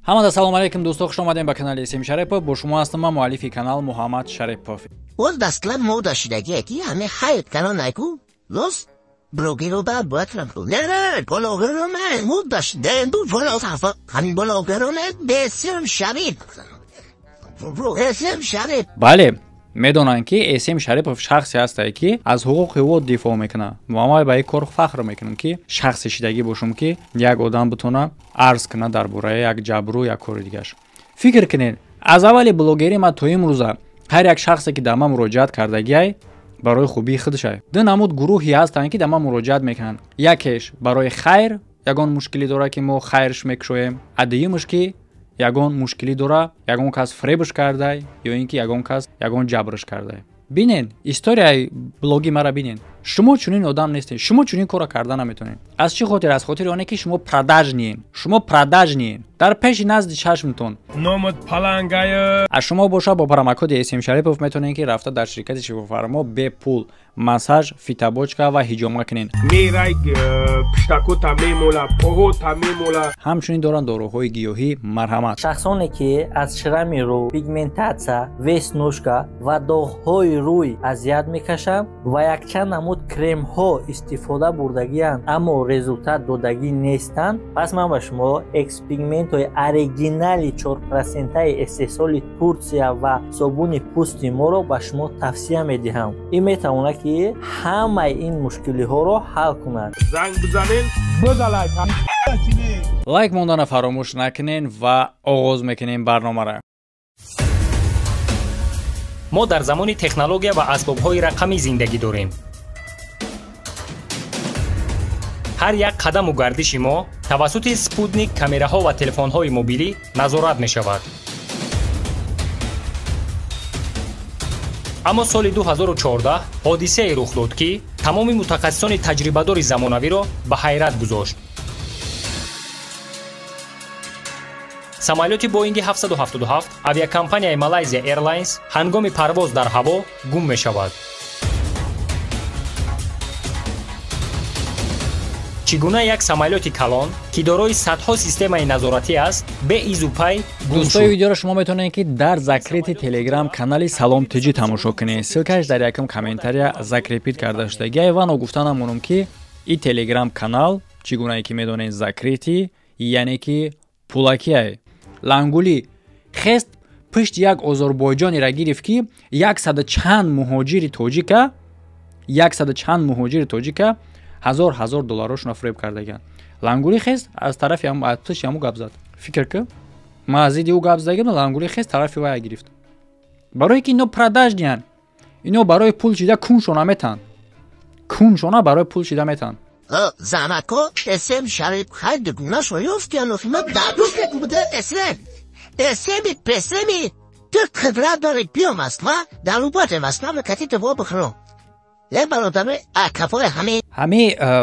Ҳамада салом алейкум дӯсто, хуш омадем ба канали Эсем Шарипов. Бо шумо ҳастам ман, муаллифи канал Муҳаммад Шарипов. Оз дастлаб мода шидагие ки ҳаме хайр канал найку лос блогеру ба бояд не блогеру не мода шида ду ҳамин блогеру не Эсем Шарип Эсем Шарип. Бале, медонанд ки Эсем Шарипов шахсе ҳастае ки аз ҳуқуқи ӯ дифоъ мекунад ва ман ба ин кор фахр мекунам ки шахсе шидагӣ бошам ки як одам битона арз кунад дар бораи як ҷабру як кори дигаш. Фикр кунед, аз аввали блогерӣ ман то имрӯза ҳар як шахсе ки дар ман муроҷиат кардагиай барои хубии худшай. Ду намуд гурӯҳе ҳастанд ки дар ман муроҷиат мекунанд. Якеш барои хайр, ягон мушкилӣ дорад ки мо хайрш мекушоем, а дуюмаш ки ягон мушкилӣ дора, ягон кас фребш кардай ё ин ки ягон кас ягон ҷабрш кардай. Бинен, историяи блоги мара бинен. Шумо чунин одам нестед, шумо чунин корро карда наметавонед. Аз чӣ хотир? Аз хотири оне ки шумо продажниен. Шумо продажниен. Дар пеши назди чашмтон. Номат палангая. Аз шумо боша бо промокоди Эсем Шарипов метавонед ки рафта дар ширкати шифофармо бепул массаж, фитобочка ва ҳиҷома кунед. Мерай пиштакота мемола, поҳота мемола. Ҳамчунин доранд доруҳои гиёҳӣ. Марҳамат. Шахсоне ки аз шрами рӯ, пигментатсия, веснушка ва доғҳои рӯй азият мекашанд ва якчанд намуд кремҳо истифода бурдагианд, аммо результат додагӣ нестанд, пас ман ба шумо экспигментҳои оригинали 4% истеҳсоли Турсия ва собуни пӯсти моро ба шумо тавсия медиҳам. Ин метавонад ки ҳамаи ин мушкилиҳоро ҳал кунад. Занг бизанен, биза лайк. Лайк мондана фаромӯш накунен ва оғоз мекунем барномаро. Мо дар замони технология ва асбобҳои рақамӣ зиндагӣ дорем. Ҳар як қадаму гардиши мо тавассути спутник, камераҳо ва телефонҳои мобилӣ назорат мешавад. Аммо соли 2014 ҳодисае рух дод, ки тамоми мутахассисони таҷрибадори замонавиро ба ҳайрат гузошт. Самолёти Боинги 777 авиакомпанияи Malaysia Airlines ҳангоми парвоз дар ҳаво гум мешавад. Чӣ гуна як самолёти калон, ки дорои садҳо системаи назоратӣ аст, бе изу пай гум шуд? Дӯстои видеоро шумо метавонед ки дар закрити телеграм канали Салом ТЖ тамошо кунед. Ссылкаш дар якум комментария закрепит карда шудагиай ва ногуфта намонам ки и телеграм канал чӣ гунае ки медонед закрити, яъне ки пулакиай. Лангулӣ хест пушти як озарбойҷонеро гирифт ки яксаду чанд муҳоҷири тоҷика, яксаду чанд муҳоҷири тоҷика ҳазор ҳазор долларошонро фреб кардагианд. Лангулӣ хест аз тарафи аз пушти ҳаму гап зад. Фикр ки ман аз зидди ӯ гап задагим, Лангулӣ хест тарафи вая гирифт. Барое ки ино продажнианд, ино барои пул шида куншона метаҳанд, куншона барои пул шида метаҳанд. Занако Эсем Шарип хайдук нашо ёфтияну хима дадук буда Эсем. Эсеми песеми ту қидрат дори биё Москва, дар рубати Москва кати во бихро. Ҳами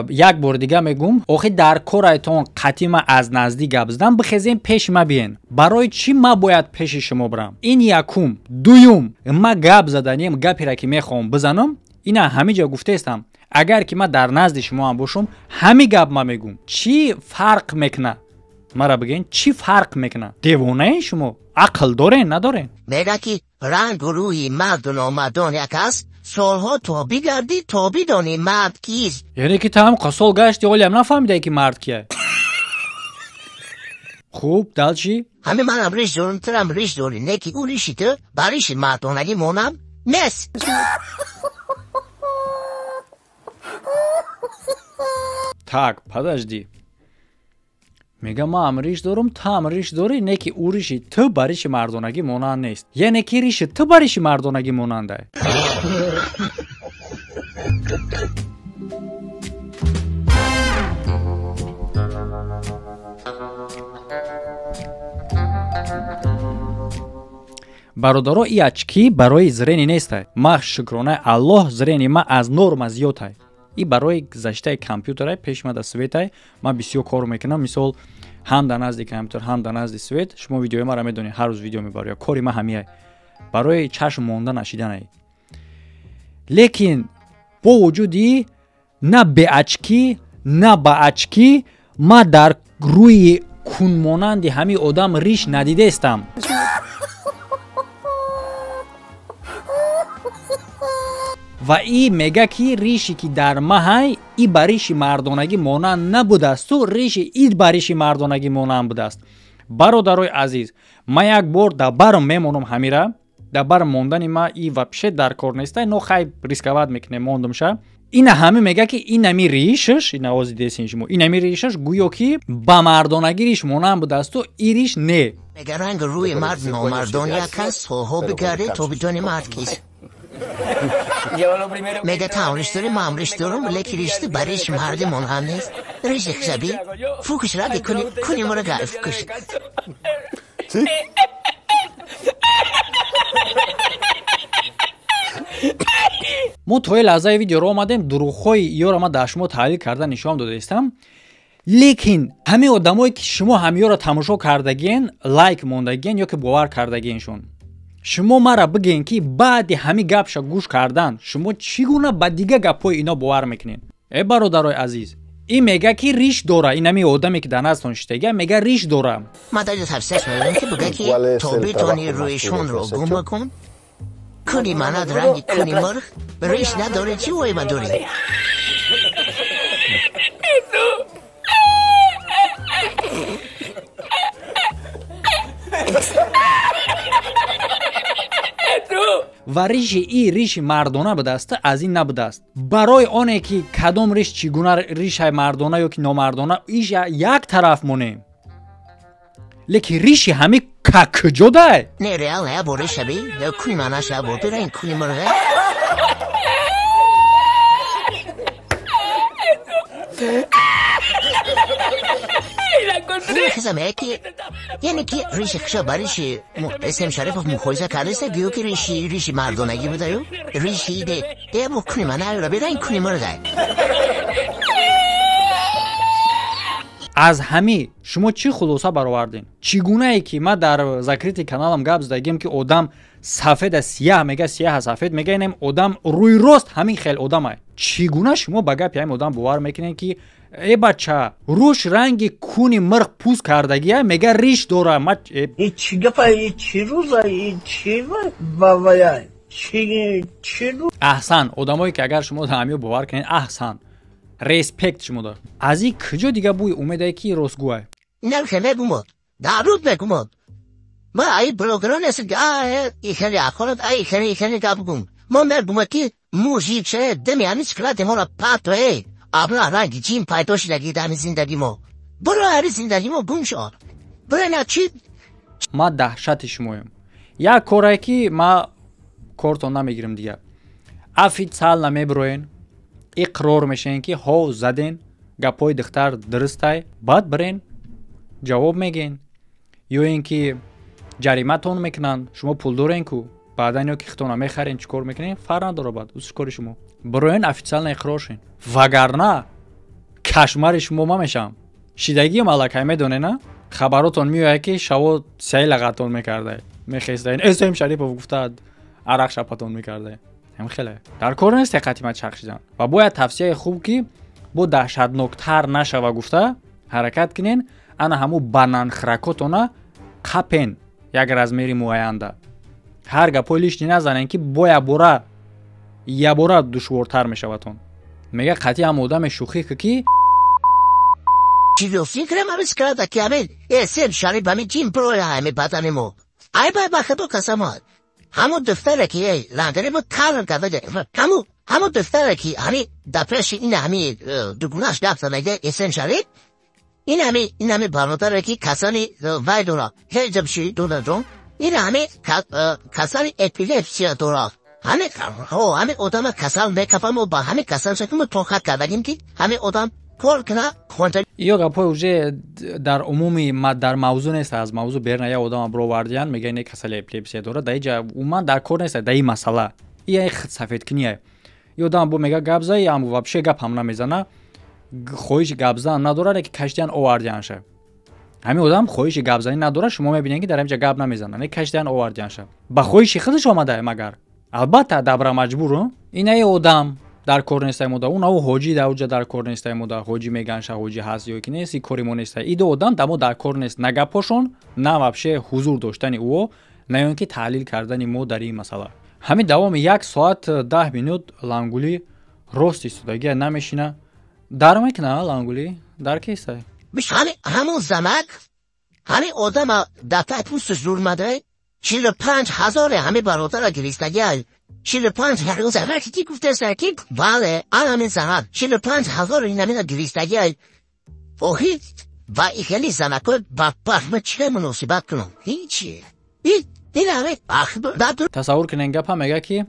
як бор дига мегум, охи дар корайтон қатъи ма аз наздик гап задан, бихезем пеши ма биен. Барои чӣ ма бояд пеши шумо бирам? Ин якум. Дуюм, ма гап заданем, гапера ки мехоҳам бизанам, ина ҳамин ҷо гуфтаестам. Агар ки ма дар назди шумоам бошам, ҳамин гап ма мегум. Чӣ фарқ мекуна? Мара бигӯен, чӣ фарқ мекуна? Девонаен шумо? Ақл дорен, надорен? Мега ки рангу рӯҳи марду номардон як аст, солҳо то бигардӣ то бидонӣ мард кист. Яъне ки та ҳам сол гашти, олиам нафаҳмидаe ки мард кия. Хуб, дал чӣ? Ҳамин манам риш дорам, турам риш дорӣ, не ки ӯ риши ту ба риши мардонагӣ монам нест. Так, подожди. Мега ман риш дорам, ту риш дорӣ, не ки ӯ риши ту ба риши мардонагӣ монанд нест. Яъне ки риши ту ба риши мардонагӣ монанда. Бародаро, и очки барои зрени нестай. Ма шукронаи Аллоҳ, зрени ма аз норма зиёдтай. И барои защитаи компютерай, пеши ма да светай, ман бисёр кор мекунам. Мисол, ҳам дар назди компютер, ҳам дар назди свет. Шумо видеои маро медонед, ҳар рӯз видео мебарам. Кори ма ҳамияй. Барои чашм монда нашиданай. Лекин бо вуҷуди на бе очки, на ба очки, ма дар рӯи кунмонанди ҳамин одам риш надидестам. Ва и мега ки риши ки дар маҳай и ба риши мардонагӣ монанд набудасту риши и ба риши мардонагӣ монанд будааст. Бародарои азиз, ман як бор дар барм мемонам ҳамира, дар барм мондани ма и вообще дар кор неста, но хай рисковать мекунем, мондумша. Ина ҳаме мега ки инами ришаш, ина ози десин шумо, инами ришаш гӯё ки ба мардонагӣ риш монанд будасту и риш не. Мега ранг рӯи мард номардон як аст, хоҳо бигарде то бидони мард кист. Мега та риш дорӣ, ман риш дорам, лекин ришти ба риши марди монанд нест. Риши хушаби фукш ради куни куни мурга фукш. Мо то ин лаҳзаи видеоро омадем, дурӯғҳои иёро ман дар шумо таҳлил карда нишон додаистам. Лекин ҳамин одамое ки шумо ҳамиёро тамошо кардагиен, лайк мондагиен ё ки бовар кардагиеншон, шумо мара бигӯен ки баъди ҳамин гапша гӯш кардан шумо чӣ гуна ба дига гапҳои ино бовар мекунед? Э бародарои азиз, ин мега ки риш дора, ин ҳамин одаме ки дар наздтон шиштагия мега риш дора. Ман дар тавсияш медодам ки бига ки то битони рӯишонро гум бикун, куни манад ранги куни мурғ, риш надорӣ, чӣ вой дорӣ? Ва риши и риши мардона будааст, аз ин набудааст. Барои оне ки кадом риш чӣ гуна ришаи мардона ё ки номардона, иш як тараф монем. Лекин риши ҳами ка куҷо дай? Не, реал я бо ришаби, куни манаша бо бира ин куни мурға. Яъне ки риши хиша ба риши Эсем Шарипов муқоиса кардеста, гӯё ки риши мардонагӣ будаю, риши де бо куни манаро бира ин куни мурға. Аз ҳамӣ шумо чӣ хулоса баровардем? Чӣ гунае ки ман дар закрити каналам гап задагим ки одам сафеда сияҳ мега, сияҳа сафед мега, инам одам рӯи рост ҳамин хел одамай. Чӣ гуна шумо ба гапи ҳамин одам бовар мекунед ки э бача, рӯш ранги куни мирғ пӯст кардагия, мега риш дора. Чӣ гапа, чӣ рӯза, чӣ бавая, чӣ рӯз? Аҳсан, одамое ки агар шумо ҳамиё бовар кунед, аҳсан, респект шумо дор. Аз ин куҷо дига бӯи умедае ки ростгӯай? Нахе мегумод, даруд мегумод. Ма ай блогерон аст ки ихели ахорат, ай ихели ихели гап гум. Мо мегумад ки мужик ше деми ҳамин склад моро пато э абла ранги ҷин пайдо шидаги дар ҳамин зиндаги мо. Буро ҳари зиндаги мо гум шуд. Буро на чӣ? Ма даҳшати шумоем. Як корае ки ма кортон намегирам дига. Официально мебироен, иқрор мешавен ки ҳо заден, гапҳои духтар дурустай, баъд бирен ҷавоб мегӯен, ё ин ки ҷариматон мекунанд, шумо пул дорен ку, баъдан ё ки хитона мехарен, чӣ кор мекунен, фарқ надора, баъд уз кори шумо. Бироен официально иқрор шен, вагарна кашмари шумо ма мешавам. Шидагиам аллакай медонена, хабаротон меояд ки шаво сяи лағатон мекардай, мехестаин, Эсем Шарипов гуфтаад, арақ шапатон мекардай. Ҳам хеле дар кор нест диққати ман чарх шидан. Ва бояд тавсияи хуб ки бо даҳшатноктар нашава гуфта ҳаракат кунен, ана ҳаму бананхракотона қапен як размери муайянда. Ҳар гапҳои лишний назанен ки бо ябора душвортар мешавадон. Мега қатъи ҳам одаме шӯхӣ ки чӣ фикрам ҳамин склада ки ҳамин Эсем Шарип ҳамин ҷин бироя ҳамин бадани мо. Ай бай ба худо қасамот. Ҳамун духтаре ки лангари мо калон карда, ҳамун духтаре ки ҳамин дар пеши ин ҳамин дугунаш гап занада Эсем Шарип, ин ҳамин бародаре ки касони вай дора, ҳеҷ чӣ дорад, ин ҳамин касони эпилепсия дорад. Ҳамин одама касал мекафам ва ба ҳамин касал шакл тоқат кардагим ки ҳамин одам кор куна. Ё гапҳои уже дар умуми дар мавзӯъ нест, аз мавзӯъ берна як одама бировардиян, мега не касали эпилепсия дорад, дар иҷа умуман дар кор нест, дар ин масъала. Ия сафедкуние. Ё одам бо мега гап зай, ам вообще гап ҳам намезана, хоҳиши гапзан надорад, лекин каштиян овардиянша. Ҳамин одам хоҳиши гапзанӣ надорад, шумо мебинед ки дар ҳаминҷа гап намезана, не каштиян овардиянша. Ба хоҳиши худаш омада магар. Албатта дабра маҷбур, инаи одам Дар кор нестай мода, у наву ҳоҷӣ дар уҷа дар кор нестай мода, ҳоҷӣ меганша, ҳоҷӣ ҳаст ё ки нест, и кори мо нестай. И ду одам дамо дар кор нест, на гапҳошон, на вообще ҳузур доштани ӯо, на ё ин ки таҳлил кардани мо дар ин масъала. Ҳамин давоми 1 соат 10 минут Лангулӣ рост истодагия намешина. Дар мекуна Лангулӣ? Дар кестай? Ҳамон замак ҳамин одама дар тай пӯсташ зурмада 45 ҳазоре ҳамин бародара гиристагия. 45 ҳазор замак ки гуфтеста ки бале ҳамин замак 45 ҳазор инамина гиристагия. Охи ва ихели замакҳо ба пахма чӣ муносибат кунам? Ҳичи. Тасаввур кунен, гапа мега ки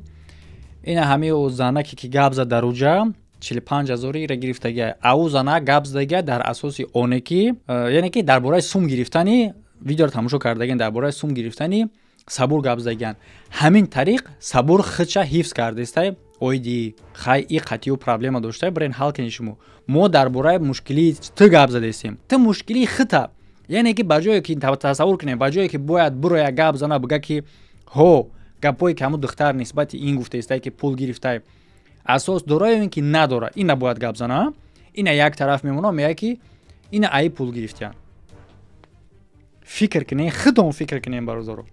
ина ҳамин занаке ки гап зад дар уҷа 45 ҳазорира гирифтагия, ау зана гап задагия дар асоси оне ки яъне ки дар бораи сум гирифтани видеоро тамошо кардагиан, дар бораи сум гирифтани Сабур гап задагиян. Ҳамин тариқ Сабур худша ҳифз кардестай, оиди хай и қатъию проблема доштай, бирен ҳал кунед шумо. Мо дар бораи мушкилии ту гап задестем, ту мушкилии худта, яъне ки ба ҷое ки тасаввур кунем, ба ҷое ки бояд бироя гап зана, бига ки ҳо гапҳое ки ҳамун духтар нисбати ин гуфтаистай ки пул гирифтай асос дора ё ин ки надора, ина бояд гап зана, ина як тараф мемона, мега ки ина аи пул гирифтиян. Фикр кунем, худон фикр кунем, бародаро.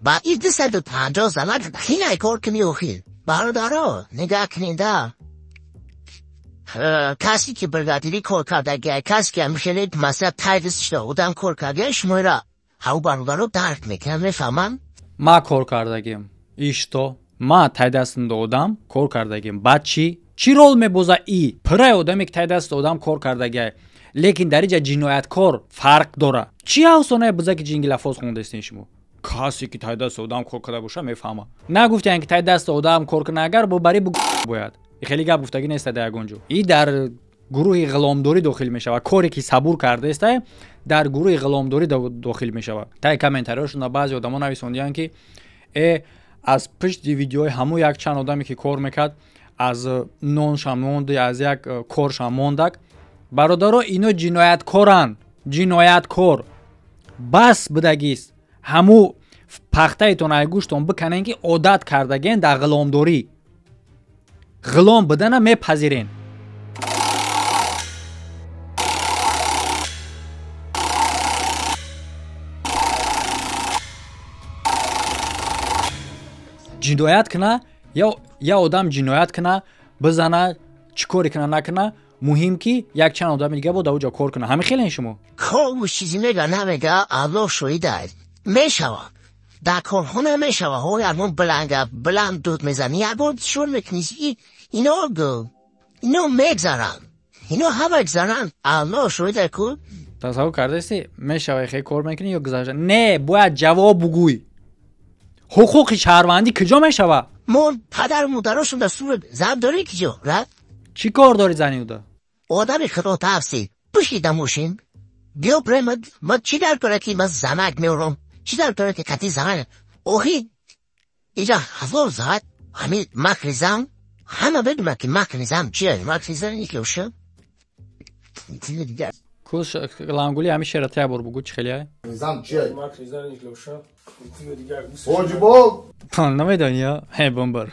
Ба и 250 занак хинай кор кунӣ охир. Бародаро, нигаҳ кунеда. Касе ки бригадирӣ кор кардагия, касе ки ҳамихеле масалан тайдисшда одам кор кардагия, шуморо ҳав бародаро дарк мекунам, мефаҳмам. Ма кор кардагим. Ишто ма тайдастинда одам кор кардагим. Баъд чӣ? Чӣ рол мебоза и? Пирай одаме ки тайдасти одам кор кардагия, лекин дар иҷа ҷинояткор фарқ дора. Чӣ афсонае буза ки ҷингилафоз хондестин шумо? Касе ки тайдасти одам кор карда боша мефаҳма. Нагуфтиян ки тайдасти одам кор кунад, агар бо бари бояд. Хеле гап гуфтагӣ нест дар ягон ҷо. И дар гурӯҳи ғуломдорӣ дохил мешавад. Коре ки Сабур кардаестай дар гурӯҳи ғуломдорӣ дохил мешавад. Таи комментариҳошон баъзе одамо нависондиянд ки аз пушти видеои ҳамун якчанд одаме ки кор мекард, аз ноншам монд, аз як коршам мондак. Бародаро, ино ҷинояткоранд, ҷинояткор. Бас будагист. Ҳаму пахтаитон ай гӯштон биканен ки одат кардаген дар ғуломдорӣ. Ғулом будана мепазирен. Ҷиноят куна, я одам ҷиноят куна, бизана, чӣ коре куна накуна, муҳим ки якчанд одами дига бо дар уҷа кор куна. Ҳамин хелен шумо? Кору чизе мега намега, Аллоҳ шоҳид аст. Мешава. Дар корхона мешава. Ҳо ягон баланга баланд дуд мезанӣ, ягон шур мекунӣ, ино ино мегзаранд. Ино ҳама гзаранд. Аллоҳ шоҳид аст ку. Тасаввур кардасти, мешава хе кор мекунӣ ё гузашта? Не, бояд ҷавоб бугӯй. Ҳуқуқи шаҳрвандӣ куҷо мешава? Мо падару модарошон дар сурат зан дорӣ куҷо, ра? Чӣ кор дорӣ зани уда? Одами худотарсӣ, биши дар мошин. Биё бирем, ма чӣ дар кора ки ман занак меорам? Чӣ дар кора ки қати занак? Охи, иҷа 1000 соат ҳамин макри зан, ҳама бидуна ки макри зан чист. Макри зан ки оша. Куш Лангули ҳамин шеъра тая бор бугӯ, чӣ хеле ай? Зан чист? Макри зан ки оша. Ҳоҷибо! Намедонӣ, ё? Ҳе, бомбар.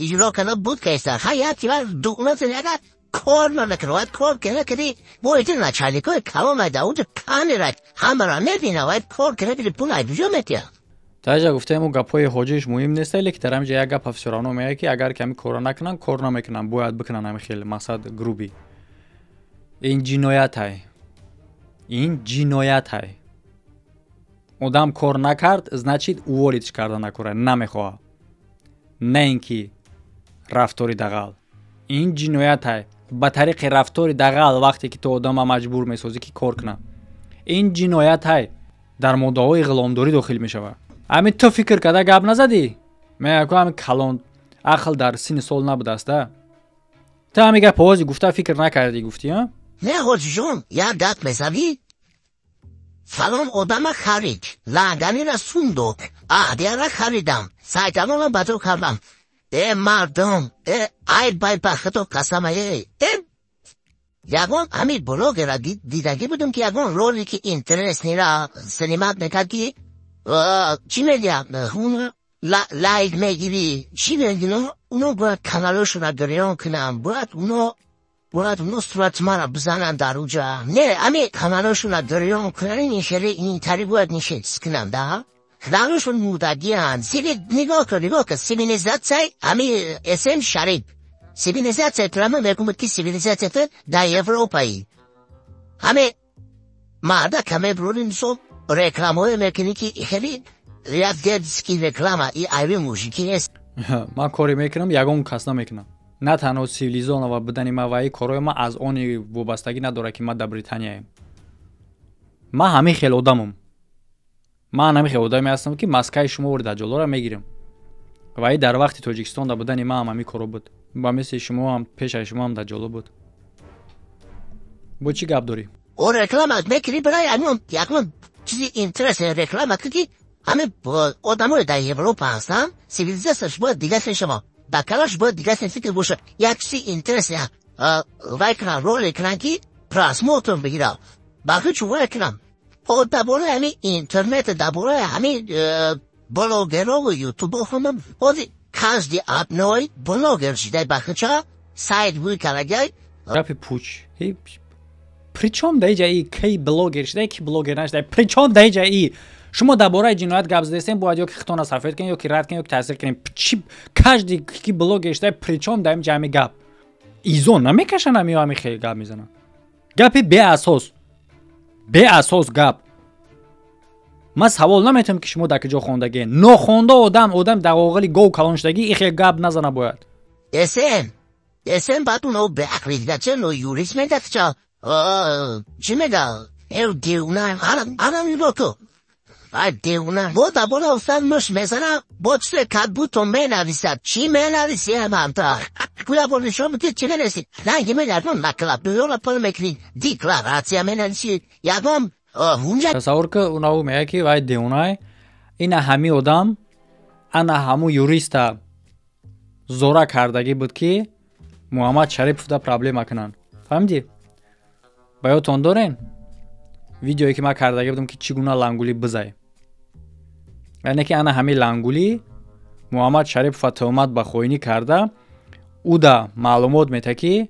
Иҷро кана буд кайса. Ҳаят ки дугна агар кор намекунад, кор кана кади бояд начальникои калон ай дар онҷо камера ҳамаро мебина, бояд кор кана биди пул ай куҷо метиҳад. Таҷа гуфтаем, ӯ гапҳои ҳоҷиш муҳим нест, лекин дар ҳамин ҷо як гап всё равно меояд ки агар ками корро накунанд, кор намекунанд, бояд бикунанд ҳамин хел мақсад груби. Ин ҷиноятай. Ин ҷиноятай. Одам кор накард, значит уволитш карда накора, намехоҳад. На ин ки рафтори дағал. Ин ҷиноятай. Ба тариқи рафтори дағал вақте ки ту одама маҷбур месозӣ ки кор кунад. Ин ҷиноятай дар моддаҳои ғуломдорӣ дохил мешавад. Ҳамин ту фикр карда гап назадӣ? Меяку ҳамин калон ақл дар синни сол набудааст, а? Ту ҳамин гап овози гуфта фикр накардӣ, гуфтӣ, а? Не, ҳоҷиҷон, як гап мезавӣ? Фалон одама харид, ланганира сум дод, аҳдияра харидам, сайтанона ба ҷо кардам. Э мардум, э ай бай ба худо қасама, э ягон ҳамин блогера дидагӣ будум ки ягон ролики интереснира снимат мекард ки чӣ мегӯяд, Лайк мегири, чӣ мегири, уно бояд каналошона гирён кунам, бояд уно сурати мара бизананд дар уҷа. Не, ами каналошона гирён кунан, ин хеле интари бояд нишест кунам, да? Каналошон мудагианд. Нигоҳ кун, нигоҳ кун, цивилизатсияи ами СМ Шарип. Цивилизатсия прямо мегӯям, ки цивилизатсия дар Европаи. Ҳаме марда каме брорим со рекламаҳое мекунӣ, ки хеле як детский реклама и айби мужики нест. Ман коре мекунам, ягон кас намекунам. На танҳо цивилизованного будани ман ва ин корҳои ман аз они вобастагӣ надорад, ки ман дар Британияем. Ман ҳамин хел одамам. Ман ҳамин хел одаме ҳастам, ки маскаи шумо вори даҷҷолоро мегирам. Ва ин дар вақти Тоҷикистонда будани ман ҳам ҳамин коро буд. Ба мисли шумо ҳам пешаи шумо ҳам даҷҷоло буд. Бо чӣ гап дорӣ? О реклама мекунӣ барои ҳамин ягон чизи интерес реклама кунӣ, ҳамин одамои дар Европа ҳастанд, цивилизатсияш бояд дигар шава. Дар калаш бояд дигар фикр бошад. Як чизи интерес вай кунам, ролик кунам, ки просмотр бигирам. Бақӣ чӣ вай кунам? О дар бораи ҳамин интернет, дар бораи ҳамин блогерову ютубо хонам. Ҳозир каждый одной блогер шидай бахча сайт буй карагай. Гапи пуч. Причём дар иҷа и кай блогер шидай, ки блогер нашидай? Причём дар иҷа и? Шумо дар бораи ҷиноят гап задестем, бояд ё ки хитона сафед кунед, ё ки рад кунед, ё ки тасдиқ кунед. Чи каждый ки блогер шидай, причём дар инҷа ҳами гап? Изо намекашанд ҳами ё ҳами хел гап мезананд. Гапи беасос. Беасос гап. Ман савол наметавонам, ки шумо дар куҷо хондагиед. Нохонда одам, одам дар оғили гов калон шудагӣ, ин хел гап назана бояд. СМ. СМ баъд уно беақли дига че но юрист медад ча. Чӣ мега? Эл девна, арам нигоҳ кун. Ай девна. Бо дар бора уфтан муш мезана, бо чизе как будто менависад. Чӣ менависи ҳамамта? Куя бо нишон бидӣ чӣ менависи? Ранги мегардон наклабиёла пул мекунӣ, декларатсия менависи, ягон Тасаввур ки унаву мегӯяд, ки вай девонай, ина ҳами одам ана ҳаму юриста зора кардагӣ буд, ки Муҳаммад Шариповда проблема кунанд. Фаҳмидӣ? Ба ёдтон дорен видеое, ки ман кардагӣ будам, ки чӣ гуна лангулӣ бизай? Яъне ки ана ҳами лангулӣ Муҳаммад Шарипова тӯҳмат ба хоинӣ карда, уда маълумот мета, ки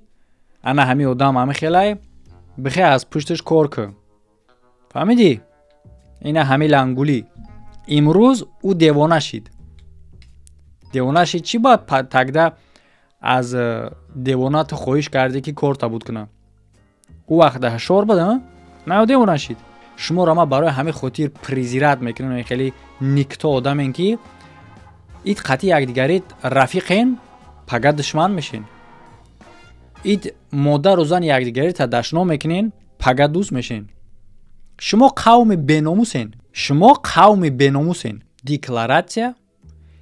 ана ҳами одам ҳами хелай, бихе аз пушташ кор кун. Фаҳмидӣ? Ина ҳами лангулӣ имрӯз ӯ девона шид. Девона шид, чӣ бояд тогда аз девона ту хоҳиш кардӣ, ки кор табуд кунам? Ӯ вақт ҳашор буд, на девона шид. Шуморо ман барои ҳамин хотир презирать мекунам, хеле никто одамен, ки ит қатъи якдигарит рафиқен, пага душман мешен. Ит модару зани якдигарита дашном мекунен, пага дӯст мешен. Шумо қавми беномусен, шумо қавми беномусен. Декларатсия,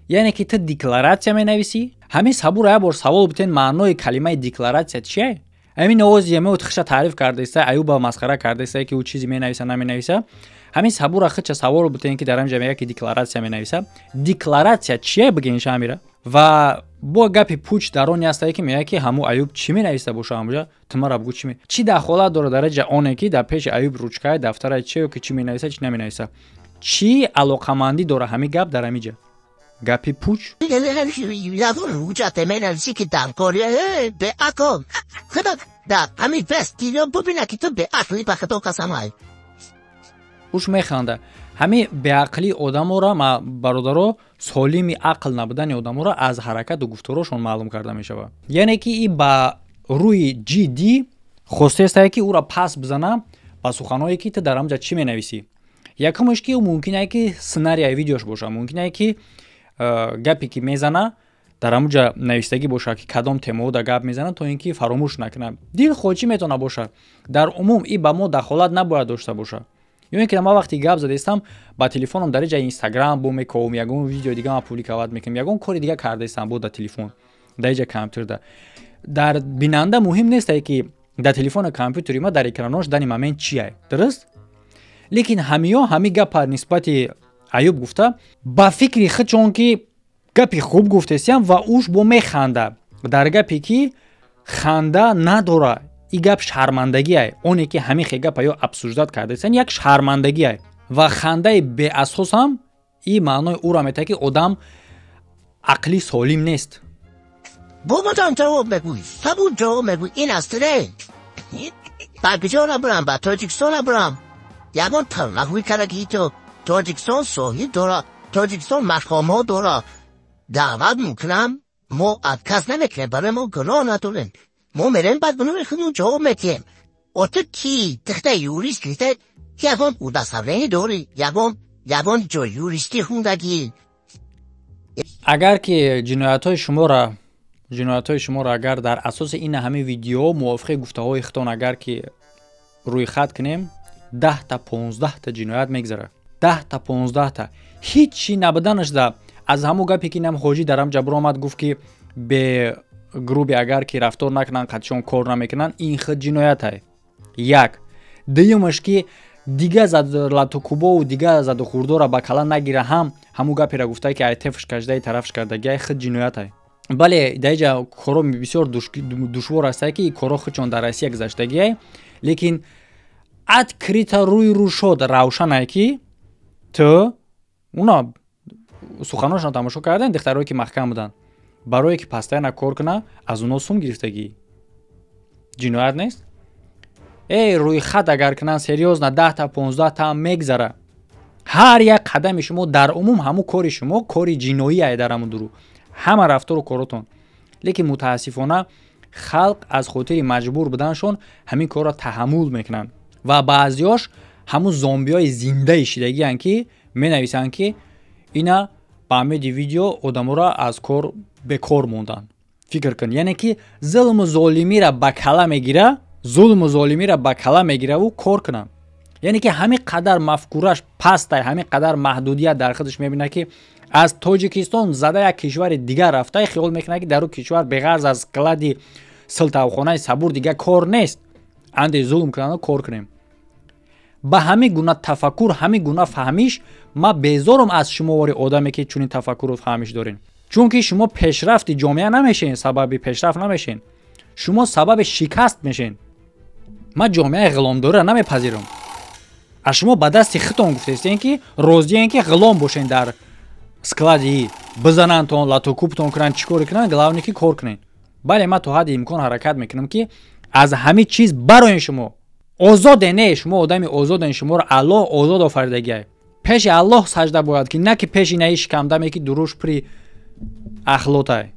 яъне ки ту декларатсия менависӣ. Ҳамин сабура як бор савол бутен, маънои калимаи декларатсия чие? Ҳамин овози ямео хиша таъриф кардаиста, Аюба масхара кардаиста, ки ӯ чизе менависа, наменависа. Ҳамин сабура хича савол бутен, ки дар ҳамин ҷа мегӯяд, ки декларатсия менависа. Декларатсия чие, бигин шамира. Ва бо гапи пуч дар оне ҳастае, ки мегӯяд, ки ҳаму Аюб чӣ менависта боша ҳамуҷа, ту мара бугӯ, чӣ чӣ дахолат дорад дар ҷа оне, ки дар пеши Аюб ручкаи дафтараи чиё, ки чӣ менависа, чӣ наменависа? Чӣ алоқамандӣ дора ҳамин гап дар ҳамин ҷа? Гапи пуч. Ягон ҳуҷҷате менависӣ, ки дар кори беақл худо дар ҳамин вестиё бубина, ки ту беақлӣ, ба худо қасамай. Уш механда. Ҳамин беақлии одаморо, бародаро, солими ақл набудани одаморо аз ҳаракату гуфторошон маълум карда мешавад. Яъне ки и ба рӯи ҷиддӣ хостестае, ки ӯро пас бизана ба суханҳое, ки ту дар ҳамҷа чӣ менависӣ. Якумаш, ки ӯ мумкинае, ки сценарияи видеош боша, мумкинае, ки гапе ки мезана, дар ҳамуҷа навиштагӣ бошад, ки кадом темаода гап мезанад, то ин ки фаромӯш накунад. Дилхоҳ чӣ метавона бошад. Дар умум и ба мо дахолат набояд дошта бошад. Ё ин ки ман вақте гап задаистам ба телефоном, дар ҷа Инстаграм бо мековам, ягон видео дига ман публиковать мекунам, ягон кори дига кардаистам бо дар телефон, дар ҷа компютерда, дар бинанда муҳим нестае, ки дар телефону компютери ма дар экранош дани момент чие, дуруст? Лекин ҳамиё ҳами гапа нисбати Аюб гуфта, ба фикри худшон, ки гапи хуб гуфтестиям, ва уш бо механда дар гапе, ки ханда надора. И гап шармандагиай. Оне ки ҳамин хел гапа ё обсуждать кардаистан, як шармандагиай. Ва хандаи беасосам и маънои ӯро метаҳад, ки одам Ақлӣ солим нест. بابا جان جواب بگوی، صبور جواب بگوی. این است نه با کجا نبرم، با تاجیکستان نبرم. یگان تنهایی کرده که تو تاجیکستان صاحب داره، تاجیکستان مقام ها داره. دعوت میکنم، ما از کس نمیکنیم، برای ما گناه نداریم. ما میریم بعد بنوی خودمون جواب میتیم. و تو کی تخته یوریست کلیده یگان удостоверение داری، یگان جای یوریستی خوندگی. Агар ки ҷиноятҳои шуморо агар дар асоси ин ҳамин видео мувофиқи гуфтаҳои худтон агар ки рӯйхат кунем, 10-та, 15-та ҷиноят мегзарад, 10-та, 15-та. Ҳичи набуданашда аз ҳамун гапе ки инам ҳоҷӣ дар ҳамҷа биромад, гуфт ки бе грубый агар ки рафтор накунанд, қатишон кор намекунанд, ин худ ҷиноятай. Як дуюмаш ки дига латукубову дига задухӯрдора ба кала нагира, ҳам ҳамун гаперо гуфта ки ай тефш кашдаи тарафш кардагиай, худ ҷиноятай. Бале, дар иҷа коро бисёр душвор астае, ки коро худшон дар Россия гузаштагиай, лекин открыто рӯи рӯ шод равшанае ки ту уна суханошона тамошо кардем, духтарое ки маҳкам буданд, барое ки постоянно кор куна, аз уно сум гирифтагӣ, ҷиноят нест? Эй, рӯйхат агар кунанд серьёзно, 10-та, 15-та мегзара. Ҳар як қадами шумо дар умум ҳамун кори шумо кори ҷиноӣ дар ҳамун дуру ҳама рафтору коротон. Лекин мутаассифона халқ аз хотири маҷбур буданашон ҳамин корро таҳаммул мекунанд ва баъзиёш ҳамун зомбиҳои зиндаи шидагианд, ки менависанд, ки ина ба амеди видео одаморо аз кор бекор монданд. Фикр кун, яъне ки зулму золимиро ба кала мегира, зулму золимиро ба кала мегираву кор кунанд. Яъне ки ҳамин қадар мафкураш пастай, ҳамин қадар маҳдудият дар худаш мебинад, ки аз Тоҷикистон зада як кишвари дигар рафта, хиёл мекунад, ки дар ӯ кишвар беғарз аз склади силтавхонаи сабур дига кор нест, анде зулм кунанду кор кунем. Ба ҳамин гуна тафаккур, ҳамин гуна фаҳмиш ман безорум аз шумовори одаме, ки чунин тафаккуру фаҳмиш дорем, чунки шумо пешрафти ҷомеа намешен, сабаби пешрафт намешен, шумо сабаби шикаст мешен. Ман ҷомеаи ғуломдориро намепазирам. Аз шумо ба дасти худтон гуфтестем, ки розием, ки ғулом бошен дар склади, бизанандтон, латукубтон кунанд, чӣ коре кунанд, главное ки кор кунед. Бале, ман то ҳадди имкон ҳаракат мекунам, ки аз ҳамин чиз бароен. Шумо озоде не, шумо одами озоден, шуморо Аллоҳ озод офаридагиай. Пеши Аллоҳ сажда бояд ки, на ки пеши наи шикамдаме, ки дуруш при ахлотай.